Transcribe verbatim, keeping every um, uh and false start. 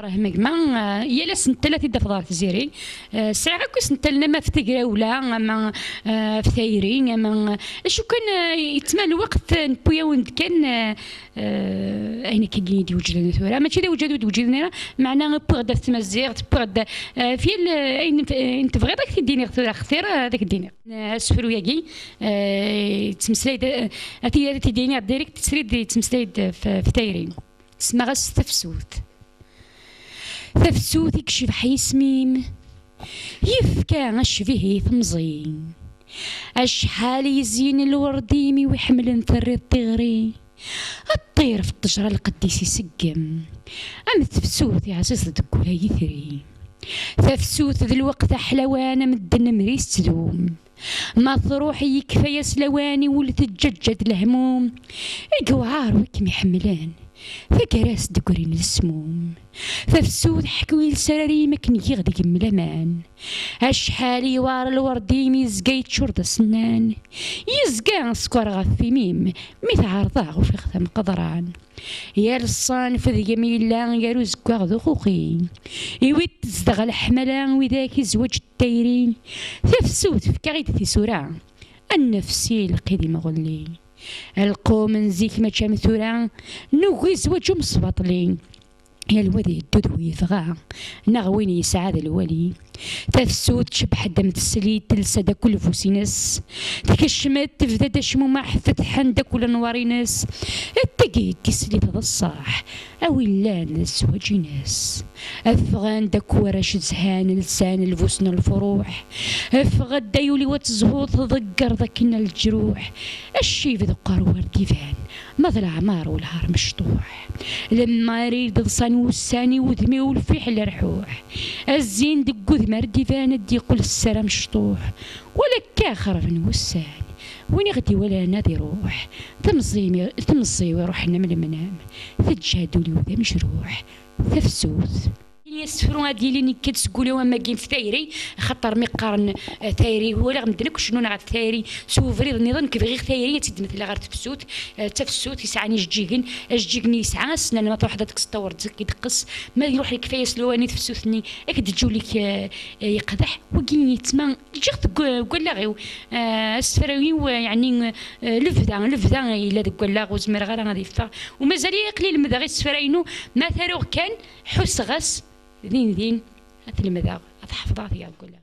Rahma gma, eh, yal asentel ad t-id-afeḍ ɣer Tiziri. Eh, sɛiɣ akk isentalen, ama ɣef tegrawla, ama, eh, ɣef tayri, ama, eh, acu kan, eh, yettma lweqt, eh, newwi-awen-d kan, eh, eh, ayen akka i d-iweǧden tura. Mačči d awejjad ur d-weǧiden ara, meɛna wwiɣ-d ɣef tmaziɣt, wwiɣ-d, eh, ɣef yal, eh, ayen, ayen tebɣiḍ ad k-t-id-iniɣ tura, xtir, eh, ad ak-d-iniɣ. Eh, asefru-agi, eh, yettmeslay-d, eh, ad t-, ad t-id-iniɣ direct, srid yettmeslay-d ɣef, ɣef tayri. Semmaɣ-as Tafsut. Tafsut i yecbeḥ yisem-im, yefka acbih i temẓi. Acḥal yezyen lwerd-im i wi ḥemmlen terriḍ tiɣri. Ṭṭir f ṭṭejra lqedd-is iseggem, am tefsut iɛziẓ deg wul ay itri. Tafsut d lweqt aḥlawan, am ddin amri s ttdum. Ma truḥ yekfa-yas lawan, i wul teǧǧaǧǧa-d lehmum. I yewɛer wi kem-iḥemmlen, taggara-s deg urin lesmum. Tafsut ḥku i lesrar-im akken giɣ deg-m laman. Acḥal yewɛer lwerd-im, yezga yeččur d asennan. Yezga sskeṛ ɣef imi-m, mi t-ɛerḍeɣ ufiɣ-t ameqḍran. Yal ṣṣenf deg-m yella, gar uzeggaɣ d uxuxi. I wid tezdeɣ leḥmala, widak i zzwaǧ d tayri. Tafsut tefka-ɣ-id tisura, ad nefsi lqid imɣelli. Lqum n zik mačči am tura, nugi zzwaǧ umesbaṭli. Yal wa d-yeddu d wi yebɣa, neɣ win yesɛa d lwali. Tafsut tcebbeḥ-d am teslit, telsa-d akk lbus-ines. Tkecmet, tebda-d acmumeḥ, fetḥen-d akk lenwar-ines. Tagi d tislit d ṣṣeḥ, a wi llan d zzwaǧ-ines. Ffɣen-d akk warrac zhan, lsan lbus n lfuruḥ. Ffeɣ-d ay ul-iw ad tezhuḍ, tḍeggreḍ akken leǧruḥ. Accib d uqerru ar d-iban, ma d leɛmer welha ar mecṭuḥ. Lemmer i d-ḍsan wussan i wudem-iw lfiḥel rḥuḥ. A zzin deg wudem ar d-iban, ad d-yeqqel sser amecṭuḥ. Wala akka xerben wussan, win i ɣ-d-iwalan ad iruḥ. Temẓi-, temẓi-w iruḥen am lemnam, teǧǧa-d ul-iw d amejruḥ. Tafsut. Asefru ad yili nekk-d seg ulawen am wagi f tayri, axaṭer mi qqaren, eh, tayri, walaɣ medden akk cennun ɣef tayri s ubrid nniḍen, nekk bɣiɣ tayri ad tt-id-metleɣ ɣer tefsut, eh, d tafsut yesɛan ijeǧǧigen, ajeǧǧig-nni yesɛa asnan, ma truḥeḍ ad tekkseḍ tawerẓ ad k-id-teqqes, ma iruḥ yekfa-yas lawan i tefsut-nni, ad k-d-teǧǧ ul-ik, eh, eh, yeqdeḥ, wagi yettma, ǧǧiɣ-t deg, deg wallaɣ-iw, eh, asefraw-iw, eh, yeɛni, eh, lebda, lebda yella deg wallaɣ, ur zmireɣ ara ad yeffeɣ, u mazal-iyi aql-i lemdeɣ isefra-inu, ma t-aruɣ kan, ḥusseɣ-as, din din, ad t-lemdeɣ, ad t-ḥefḍeɣ, ad t-geɣ deg wallaɣ.